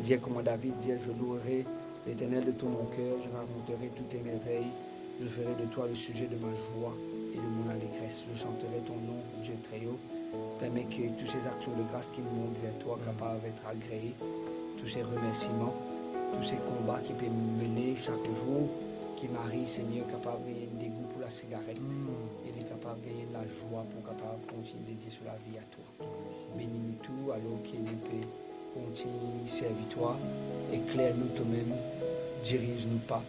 dir, kouma David dir, je louerai l'Éternel de tout mon cœur, je raconterai toutes tes merveilles, je ferai de toi le sujet de ma joie et de mon allégresse. Je chanterai ton nom, Dieu très haut. Permet ki tou se aksion de gras ki nou mont ver twa kapav et agree, tou se remersiman, tou se konba ki pe mene sak zour, ki Marie, Segner, kapav gagn enn degou pou lasigaret, e li kapav gagn enn lazwa pou kapav kontign dedie so lavi a twa. Beni nou tou, alor ki nou pe kontign servi twa, ekler nou tomem, diriz nou pa,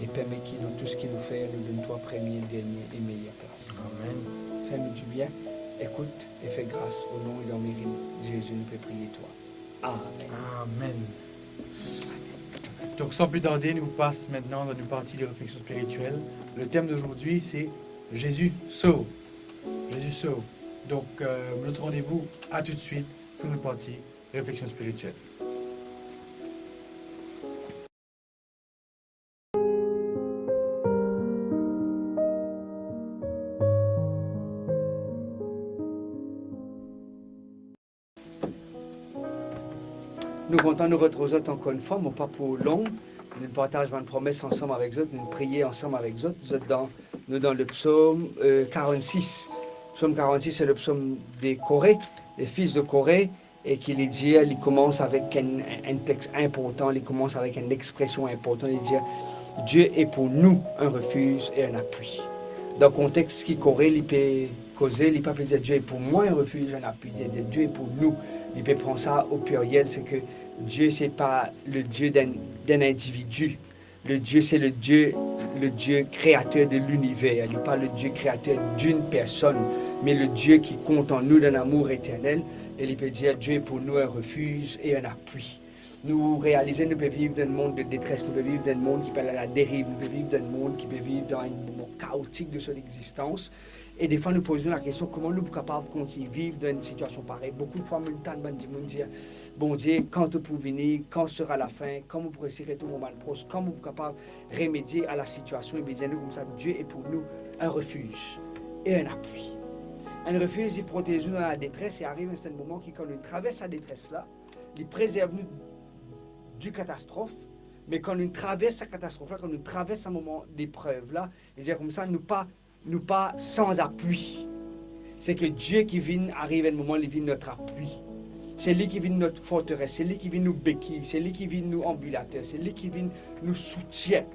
e permet ki dan tou seki nou fer, nou donn twa premie, dernie e meyer plas. Amen. Fer nou dibien, Écoute et fais grâce au nom et dans le mérite de Jésus, nous prions toi. Amen. Amen. Donc, sans plus tarder, nous passons maintenant dans une partie de réflexion spirituelle. Le thème d'aujourd'hui, c'est Jésus sauve. Jésus sauve. Donc, euh, notre rendez-vous, à tout de suite pour une partie réflexion spirituelle. Nou kontan nou retrouv zot ankor enn fwa, mo pa pou long. Nou partaz bann promes ansam avek zot, nou priye ansam avek zot. Zot dan, nou dan le psaume, euh, quarante-six. Psaume quarante-six, c'est le psaume de Coré, les fils de Coré, e ki li dir, li koumans avek enn, enn text inportan, li koumans avek enn expresion inportan, li dir, Dieu est pour nous un refuge et un appui. Dan kontex ki Coré li pe koze, li pa pe dir, Dieu est pour moi un refuge, un appui, li dir, Dieu est pour nous. Li pe pran sa au pluriel, c'est que Dieu, c'est pas le Dieu d'un, d'un individu. Le Dieu, c'est le Dieu, le Dieu créateur de l'univers. Li pa le Dieu créateur d'une personne, mais le Dieu qui compte en nous d'un amour éternel. E li pe dir, Dieu est pour nous un refuge et un appui. Nou realize nou pe viv dan enn mond de detres, nou pe viv dan enn mond ki pe al a la deriv, nou pe viv dan enn mond ki pe viv dan enn moman kaotik de son existans. E defwa nou poz nou lakestion, kouma nou pou kapav kontign viv dan enn sitiasion parey? Boukou fwa, mo tann bann dimoun dir, Bondie, kan to pou vini? Quand sera la fin? Kan mo pou resi retrouv mo bann pros? Kan mo pou kapav remedie a la sitiasion? Ebien, dir nou koumsa, Dieu est pour nous un refuge et un appui. Enn refiz, li protez nou dan la detres, e ariv enn serten moman ki, kan nou travers sa detres la, li prezerv nou di katastrof, me kan nou travers sa katastrof la, kan nou travers sa moman deprev la, li dir koumsa, nou pa, nou pa san apui. Se ke Die ki vinn, ariv enn moman, li vinn not apui. Se li ki vinn not forteres, se li ki vinn nou beki, se li ki vinn nou anbilater, se li ki vinn nou soutien.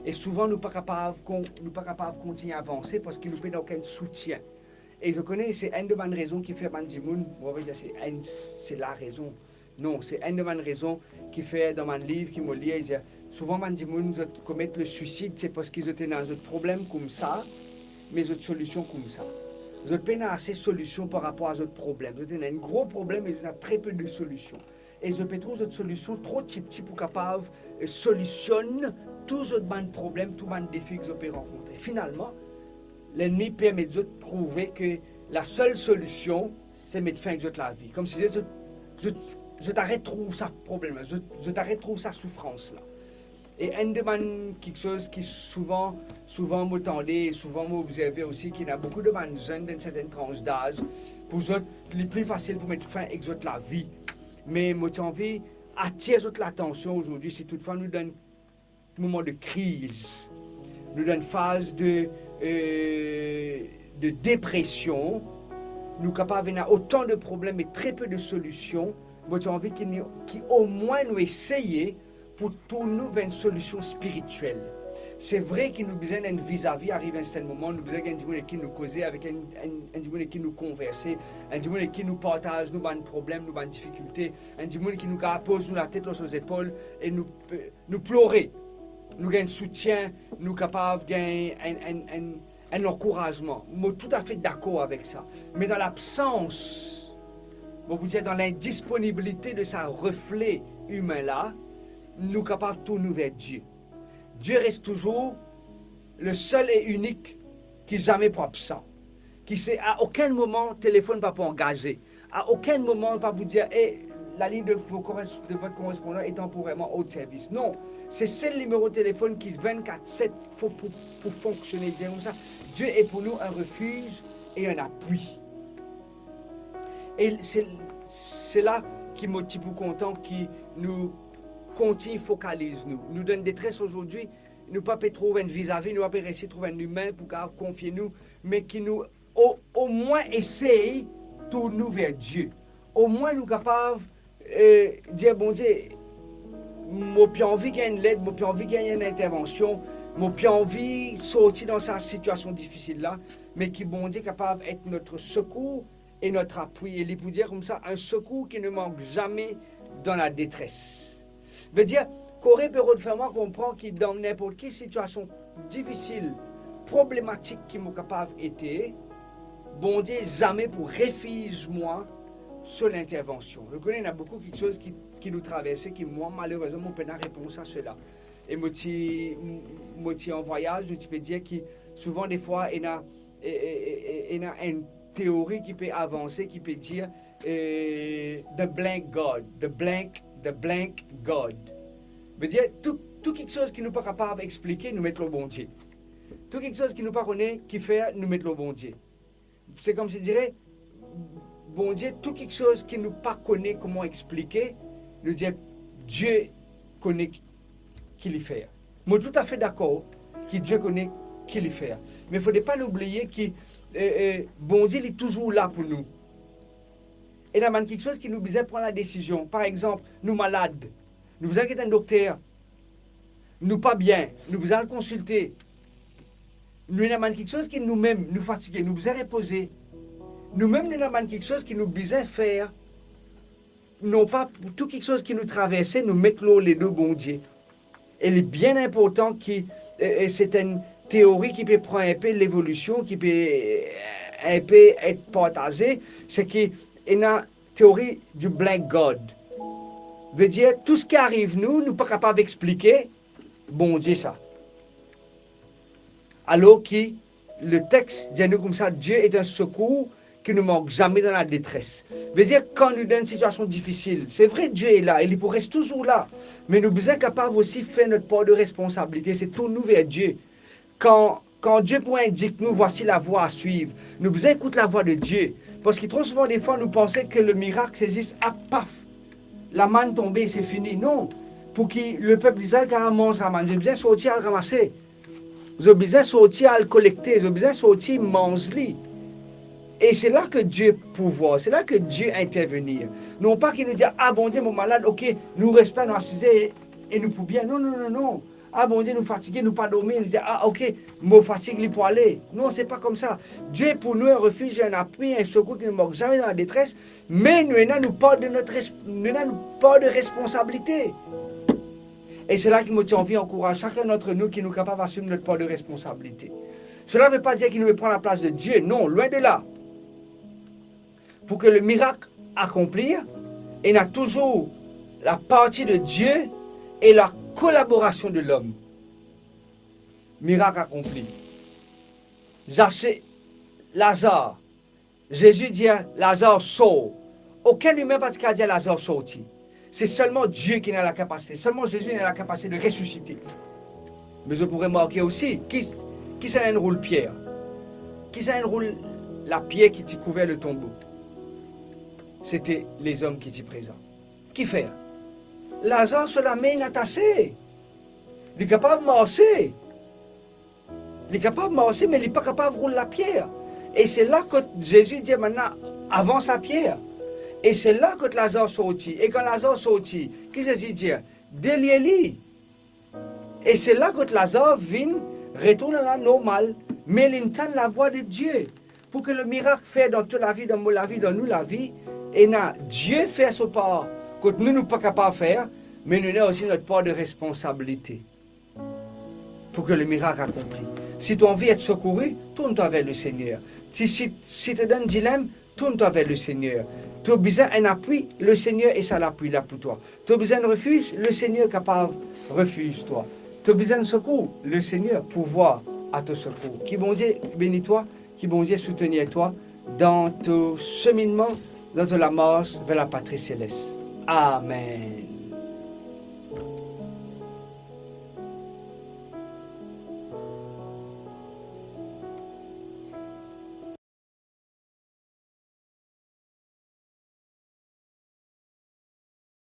E souvan nou pa kapav kon-, nou pa kapav kontign avanse parski nou pena okenn soutien. E zot kone, se enn de bann rezon ki fer bann dimoun, mo pa dir se enn, se larezon. Non, se enn de bann rezon ki fer dan bann liv ki mo lir, li dir, souvan bann dimoun, zot komet le swisid, se parski zot ena zot problem koumsa, me zot solision koumsa. Zot pena ase solision par rapor a zot problem. Zot ena enn gro problem, me zot ena tre pe de solision. E zot pe trouv zot solision tro tipti pou kapav, eh, solisionn tou zot bann problem, tou bann defi ki zot pe rankontre. Finalman, lennmi permet zot trouve ke lasel solision, se met fin ek zot lavi. Koumsi zot, zot, zot aret trouv sa problem la, zot, zot aret trouv sa soufrans la. E enn de bann kiksoz ki souvan, souvan mo tande, e souvan mo obzerve osi, ki ena boukou de bann zenn dan enn serten trans daz, pou zot, li pli fasil pou met fin ek zot lavi. Me mo ti anvi atir zot latansion azordi, si toutfwa nou dan enn moman de kriz, nou dan enn faz de, eh, de depresion, nou kapav ena otan de problem e tre pe de solision, mo ti anvi ki nou, ki omwin nou eseye pou tourn nou ver enn solision spiritiel. Se vre ki nou bizin enn vizavi, ariv enn serten moman, nou bizin gagn dimoun ek ki nou koze, avek enn, enn, enn dimoun ek ki nou konverse, enn dimoun ek ki nou partaz nou bann problem, nou bann difikilte, enn dimoun ki nou kapav poz nou latet lor so zepol e nou, nou plore. Nou gagn soutien, nou kapav gagn enn, enn, enn, enn lankourazman. Mo toutafe dakor avek sa. Me dan labsans, mo pou dir dan lindisponibilite de sa refle imin la, nou kapav tourn nou ver Die. Die res touzour le sel e inik ki zame pou absan, ki se a okenn moman telefonn pa pou angaze, a okenn moman pa pou dir, "Eh, la ligne de vos corres-, de votre correspondant est temporairement hors de service." Non, se sel nimero telefonn ki vennkat set fo-, pou, pou fonksione. Dir koumsa, Dieu est pour nous un refuge et un appui. E se, se la ki mo ti pou kontan ki nou kontign fokaliz nou. Nou dan enn detres azordi, nou pa pe trouv enn vizavi, nou pa pe resi trouv enn imin pou kapav konfie nou, me ki nou o-, omwin esey tourn nou ver Die. Omwin nou kapav, eh, dir, "Bondie, mo pe anvi gagn led, mo pe anvi gagn enn intervansion, mo pe anvi sorti dan sa sitiasion difisil la," me ki Bondie kapav et notre secours et notre appui. E li pou dir koumsa, un secours qui ne manque jamais dans la détresse. Vedir, Coré pe rod fer mwa konpran ki dan ninport ki sitiasion difisil, problematik ki mo kapav ete, Bondie zame pou refiz mwa so lintervansion. Zot kone, ena boukou kiksoz ki, ki nou traverse, ki mwa, malerezman, mo pena repons a sela. E mo ti, mo ti an vwayaz, nou ti pe dir ki souvan defwa, ena, e, e, e, e, ena enn teori ki pe avanse, ki pe dir, e, the blank God, the blank, the blank God. Vedir, tou, tou kiksoz ki nou pa kapav explike, nou met lor Bondie. Tou kiksoz ki nou pa kone ki fer, nou met lor Bondie. Se koumsi dire, Bondie, tou kiksoz ki nou pa kone kouma explike, nou dir, Die kone ki, ki li fer. Mo toutafe dakor ki Die kone ki li fer. Me fode pa nou bliye ki, e, e, Bondie, li touzour la pou nou. Ena bann kiksoz ki nou bizin pran ladesizion. Par exanp, nou malad. Nou bizin get enn dokter. Nou pa bien. Nou bizin al konsilte. Nou ena bann kiksoz ki nou mem, nou fatige. Nou bizin repoze. Nou mem, nou ena bann kiksoz ki nou bizin fer. Non pa tou kiksoz ki nou traverse, nou met lor ledo Bondie. E li bien inportan ki, e, e, se enn teori ki pe pran inpe levolision, ki pe, e, inpe et partaze, se ki ena teori du blank God. Vedir, tou seki ariv nou, nou pa kapav explike, Bondie sa. Alor ki letext dir nou koumsa, Dieu est un secours qui ne manque jamais dans la détresse. Vedir, kan nou dan enn sitiasion difisil, se vre, Die la e li pou res touzour la, me nou bizin kapav osi fer not par de responsabilite, se tourn nou ver Die. Kan, kan Die pou indik nou, voici la voie à suivre, nou bizin ekout lavwa de Die. Parski tro souvan, defwa, nou panse ke le mirak, se zis, ap, paf, lamann tonbe, se fini. Non, pou ki lepep Izrael kapav manz lamann, zot bizin sorti al ramase. Zot bizin sorti al kolekte, zot bizin sorti manz li. E se la ke Die pouvwar, se la ke Die intervenir. Non pa ki nou dir, "Ah, Bondie, mo malad, ok, nou res la, nou asize e, e nou pou bien." Non, non, non, non. "Ah, Bondie, nou fatige, nou pa dormi." Nou dir, "Ah, ok, mo fatig, li pou ale." Non, se pa koumsa. Die pou nou un refuge, un appui, un secours qui ne manque jamais dans la détresse. Me nou ena nou par de not res-, nou ena nou par de responsabilite. E se la ki mo ti anvi ankouraz sakenn d'antre nou ki nou kapav asim not par de responsabilite. Sela ve pa dir ki nou pe pran laplas de Die, non, lwin de la. Pou ke le mirak akonplir, ena touzour la parti de Die e la kolaborasion de lom. Mirak akonpli. Zase, Lazar, Zezi dir, "Lazar, sor." Okenn imin pa ti kapav dir Lazar sorti. Se selman Die ki ena lakapasite, selman Zezi ena lakapasite de resisite. Me zot pou remarke osi, ki, kisannla inn roul pier? Kisannla inn roul lapier ki ti kouver le tonbo? Sete lezom ki ti prezan. Kifer? Lazar so lame inn atase. Li kapav marse. Li kapav marse, me li pa kapav roul lapier. E se la kot Zezi dir, "Bannla, avans lapier." E se la kot Lazar sorti. E kan Lazar sorti, ki Zezi dir? "Delie li." E se la kot Lazar vinn retourn a la normal, me linn tann lavwa de Die. Pou ke le mirak fer dan to lavi, dan mo lavi, dan nou lavi, ena Die fer so par, kot nou, nou pa kapav fer, me nou ena osi not par de responsabilite. Pou ke le mirak akonpli. Si to anvi et sekouri, tourn twa ver le Segner. Si, si, si to dan dilem, tourn twa ver le Segner. To bizin enn apwi, le Segner e sa lapwi la pou twa. To bizin enn refiz, le Segner kapav refiz twa. To bizin enn sekour, le Segner pourvwa a to sekour. Ki Bondie beni twa, ki Bondie soutenir twa dan to seminnman, dan to lamars ver lapatri selest. Amen.